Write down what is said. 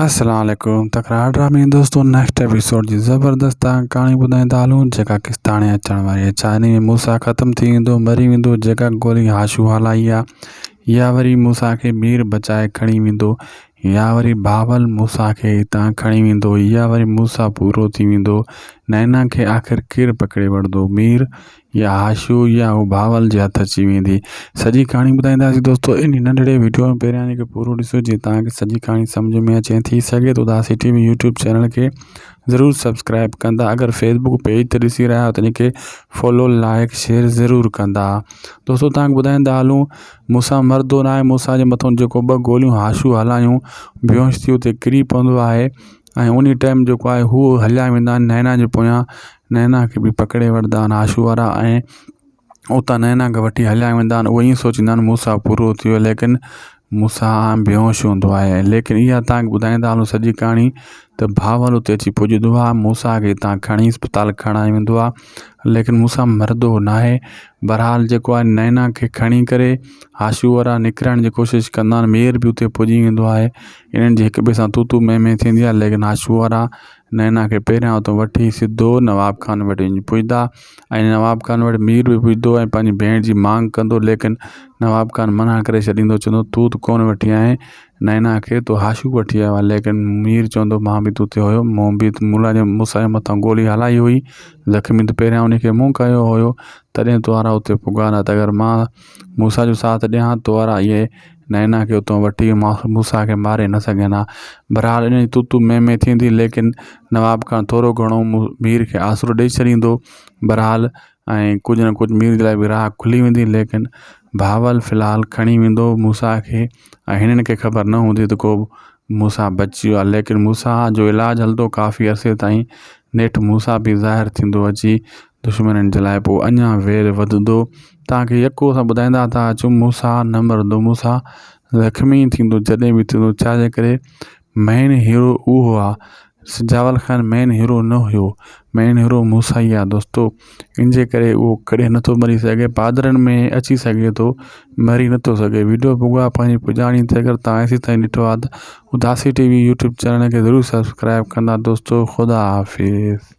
السلام عليڪم تڪرار ڊرامي دوستو نيڪسٽ ايپيسوڊ جي زبردست تان ڪهاڻي ٻڌائيندا هلون جيڪا قسط هاڻي اچڻ واري آهي ڇا انهي ۾ موسيٰ ختم ٿي ويندو مري ويندو جيڪا گولي هاشو هلائي آ يا وري موسيٰ کي مير بچائي کڻي ويندو يا وري بابل موسيٰ کي هتان کڻي ويندو يا وري موسيٰ پورو ٿي ويندو نينا کي آخر ڪير پڪڙي وٺندو مير يا هاشو يا هو بهاول جي هٿ اچي ويندي. سڄي ڪهاڻي ٻڌائينداسين دوستو انهي ننڍڙي ويڊيو ۾ پهريان ان کي پورو ڏسو جيئن توهان کي سڄي ڪهاڻي سمجهه ۾ اچي ۽ ٿي سگهي ٿو اداسي ٽي وي يوٽيوب چينل کي ضرور سبسڪرائب ڪندا اگر فيسبوڪ پيج تي ڏسي رهيا آهيو ته ان کي فالو لائڪ شيئر ضرور ڪندا دوستو توهان کي ٻڌائيندا هلون موسيٰ مردو ناهي موسيٰ جي مٿان جيڪو ٻه گوليون هاشو هلايون بيهوش ٿي اتي ڪري پوندو آهي ۽ انهي ٽائيم جيڪو آهي هو هليا ويندا آهن نينا جي پويان نينا کي به پڪڙي وٺندا آهن هاشو وارا ۽ اتان نينا کي وٺي هليا ويندا آهن اهي ائين سوچيندا آهن موسيٰ پورو ٿي ويو ليڪن موسيٰ بيهوش هوندو آهي ليڪن اها توهان کي ٻڌائيندا هلون سڄي ڪهاڻي ته بهاول اتي اچي پڄندو آهي موسيٰ کي هتان کڻي اسپتال کڻائي ويندو آهي ليڪن موسيٰ مرندو ناهي بهرحال جيڪو آهي نينا کي کڻي ڪري هاشو وارا نڪرڻ جي ڪوشش ڪندا آهن مير به اتي پڄي ويندو آهي انهن جي هڪ ٻئي سان تون تون مين مين ٿيندي آهي ليڪن هاشو وارا نينا کي پهريان اتان وٺي سڌو نواب خان وٽ وڃي پڄندا ۽ نواب خان وٽ مير به پڄندو ۽ پنهنجي ڀيڻ جي مانگ ڪندو ليڪن نواب خان منع ڪري ڇڏيندو چوندو تون ته ڪونه وٺي آئين نينا کي تو هاشو وٺي آيو آهي ليڪن مير چوندو مان به تو تي هيو مون به ملا جي مون سان مٿان گولي هلائي هئي زخمي ته پهريان ان کي مون ڪيو هيو تڏهن تو وارا اتي پڳا نه ته اگر مان موسيٰ جو ساٿ ڏيان ها تو وارا اهي نينا کي اتان وٺي موسيٰ کي ماري نه سگهن ها. بهرحال انهن جي تون تون مين مين ٿيندي ليڪن نواب خان ٿورو گهڻو مير کي آسرو ڏئي ڇڏيندو. بهرحال ۽ ڪجهه نه ڪجهه مير جي لاء به راهه کلي ويندي ليڪن بهاول في الحال کڻي ويندو موسيٰ کي ۽ هنن کي خبر نه هوندي ته ڪو موسيٰ بچي ويو آهي ليڪن موسيٰ جو علاج هلندو ڪافي عرصي تائين نيٺ موسيٰ به ظاهر ٿيندو اچي دشمنن جي لاء پوء اڃا وير وڌندو. توهان کي يڪو اسان ٻڌائيندا ٿا اچون موسيٰ نه مرندو موسيٰ زخمي ٿيندو جڏهن به ٿيندو ڇا جي ڪري مين هيرو اهو آ سجاول خان مين هيرو نه هيو مين هيرو موسيٰ ئي آ دوستو ان جي ڪري اهو ڪڏهن نٿو مري سگهي پادرن ۾ اچي سگهي ٿو مري نٿو سگهي ويڊيو پڳو آ پنهنجي پڄاڻي تي اگر توهان ايسي تائين ڏٺو آ ته Udasi T V YouTube channel کي ضرور سبسڪرائب ڪندا دوستو خدا حافظ.